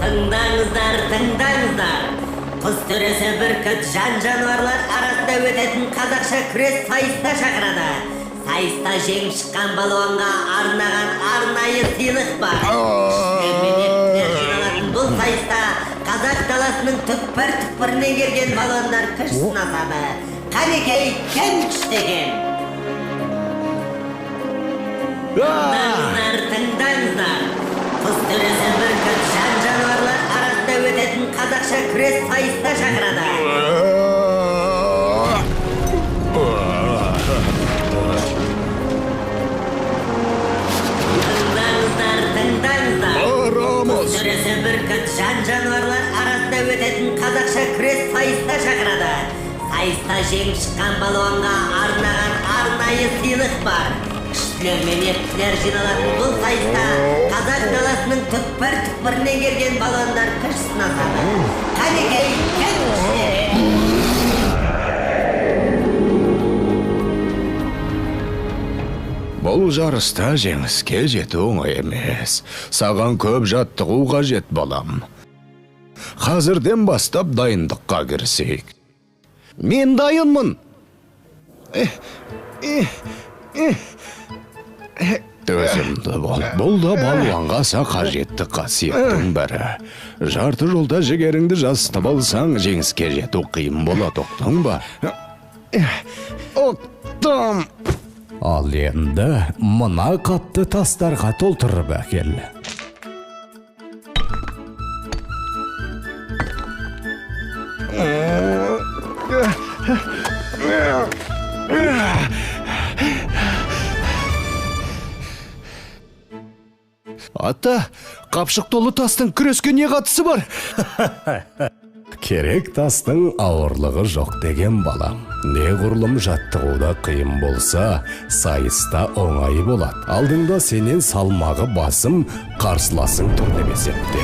Тыңдаңыздар, тыңдаңыздар. Құс төресі бүркіт жан-жануарлар арасында өтетін қазақша күрес сайысына шақырады. Сайыста жеңіп шыққан балуанға арнаған арнайы сыйлық бар. Күштілер мен ептілер жиналатын бұл сайыста қазақ даласының түкпір-түкпірінен келген балуандар күш сынасады. Қанекей, кім күшті екен? Тыңдаңыздар, тыңдаңыздар. Құс төресі бүркіт жан-жануарлар арасында өтетін қазақша күрес сайысына шақырады. Тыңдаңыздар, тыңдаңыздар. Құс төресі бүркіт жан-жануарлар арасында өтетін қазақша күрес сайысына шақырады. Сайыста жеңіп шыққан балуанға арнаған арнайы сыйлық бар. Күштілер мен ептілер жиналатын бұл сайыста қазақ даласының түкпір-түкпірінен келген балуандар күш сынасады. Қанекей, кім күшті? Бұл жарыста жеңіске жету оңай емес. Саған көп жаттығу қажет, балам. Қазірден бастап дайындыққа кірісейік. Мен дайынмын. Төзімді бол. Бұл да балуанға аса қажетті қасиеттің бірі. Жарты жолда жігеріңді жасытып алсаң, жеңіске жету қиын болады, ұқтың ба? Ұқтым. Ал енді мына қапты тастарға толтырып әкел. Ата, қапшық толы тастың күреске не қатысы бар? Керек тастың ауырлығы жоқ деген балам. Неғұрлым жаттығуда қиын болса, сайыста оңай болады. Алдыңда сенен салмағы басым, қарсыласың тұр деп есепте.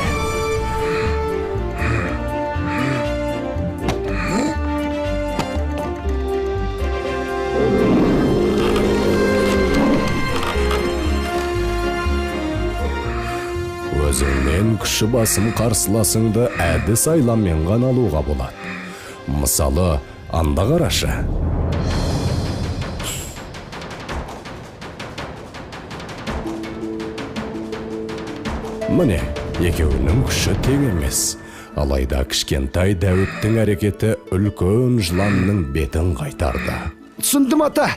Өзіңнен күші басым қарсыласыңды әдіс айламен ғана алуға болады. Мысалы, анда қарашы. Міне, екеуінің күші тең емес. Алайда кішкентай Дәуіттің әрекеті үлкен жыланның бетін қайтарды. Түсіндім, ата.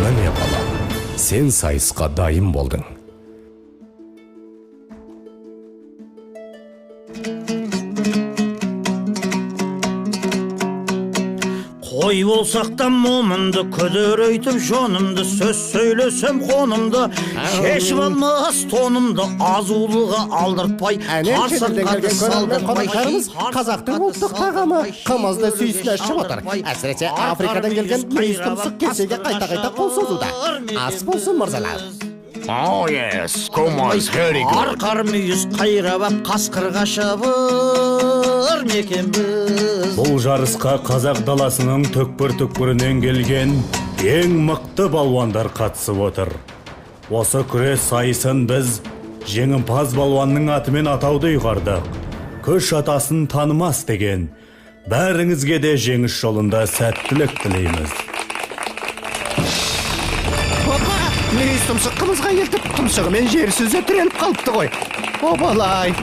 Міне, балам, сен сайысқа дайын болдың. Қой болсақ та момынды, күдірейтіп жонымды, сөз сөйлесем қонымды, шешіп алмас тонымды, азулыға алдыртпай, қарсыртқанды салдыртпай. Қазақтың ұлттық тағамы қымызды сүйсіне ішіп отыр. Әсіресе Африкадан келген мүйіз тұмсық кесеге қайта-қайта қол созуда. Ас болсын, мырзалар. Oh yes, kumas very good. Арқар мүйіз қайрап ап, қасқырға шабыр мекенбіз. Бұл жарысқа қазақ даласының түкпір-түкпірінен келген ең мықты балуандар қатысып отыр. Осы күрес сайысын біз жеңімпаз балуанның атымен атауды ұйғардық. Күш атасын танымас деген. Бәріңізге де жеңіс жолында сәттілік тілейміз. Мүйіз тұмсық қымызға елтіп, тұмсығымен жер сүзе тіреліп қалыпты ғой. Обалай!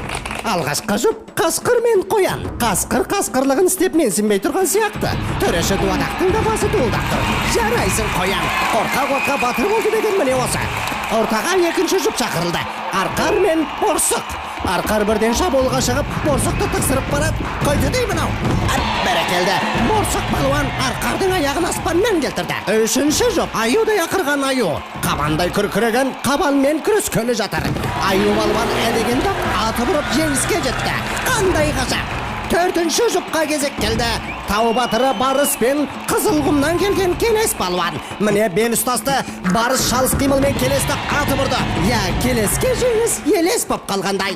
Алғашқы жұп қасқыр мен қоян. Қасқыр қасқырлығын істеп менсінбей тұрған сияқты. Төреші дуадақтың да басы дуылдап тұр. Жарайсың, қоян. Қорқа-қорқа батыр болды деген міне осы. Ортаға екінші жұп шақырылды. Арқар мен борсық. Арқар бірден шабуылға шығып, борсықты тықсырып барады. Қойды дей мынау. Бәрекелді. Борсық балуан арқардың аяғын аспаннан келтірді. Үшінші жұп аюдай ақырған аю. Қабандай күркіреген қабанмен күрескелі жатыр. Аю балуан әдегенді атып ұрып жеңіске жетті. Қандай ғажап! Төртінші жұпқа кезек келді. Тау батыры Барыс пен Қызылқұмнан келген Келес балуан. Міне, бел ұстасты. Барыс шалыс қимылмен Келесті атып ұрды. Иә, Келеске жеңіс елес боп қалғандай.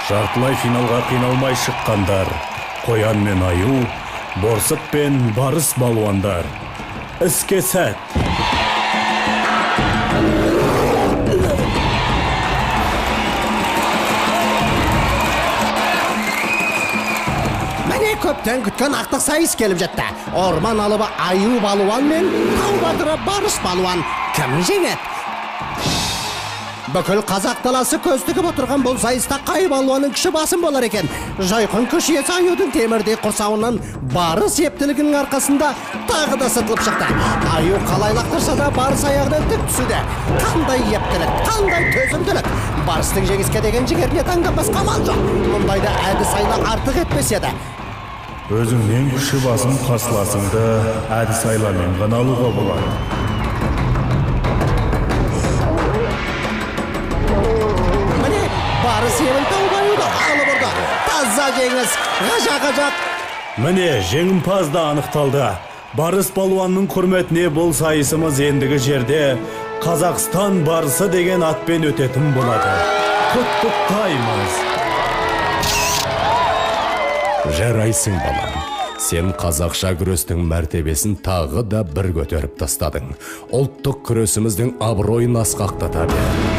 Жартылай финалға қиналмай шыққандар Қоян мен Аю, Борсық пен Барыс балуандар. Іске сәт! Міне, көптен күткен ақтық сайыс келіп жетті. Орман алыбы Аю балуан мен тау батыры Барыс балуан. Кім жеңеді? Бүкіл қазақ даласы көз тігіп отырған бұл сайыста қай балуанның күші басым болар екен? Жайқын күш иесі Аюдың темірдей құрсауынан Барыс ептілігінің арқасында тағы да сытылып шықты. Аю қалай лақтырса да, Барыс аяғынан тік түсуде. Қандай ептілік, қандай төзімділік! Барыстың жеңіске деген жігеріне таңданбасқа амал жоқ. Мұндайда әдіс айла артық етпес еді. Өзіңнен күші басым қарсыласыңды әдіс айламен ғана алуға болады. Міне, Барыс ебін тауып, Аюды алып ұрды. Таза жеңіс, ғажап, ғажап! Міне, жеңімпаз да анықталды. Барыс балуанның құрметіне бұл сайысымыз ендігі жерде Қазақстан барысы деген атпен өтетін болады. Құттықтаймыз! Жарайсың, балам. Сен қазақша күрестің мәртебесін тағы да бір көтеріп тастадың. Ұлттық күресіміздің абыройын асқақтата бер.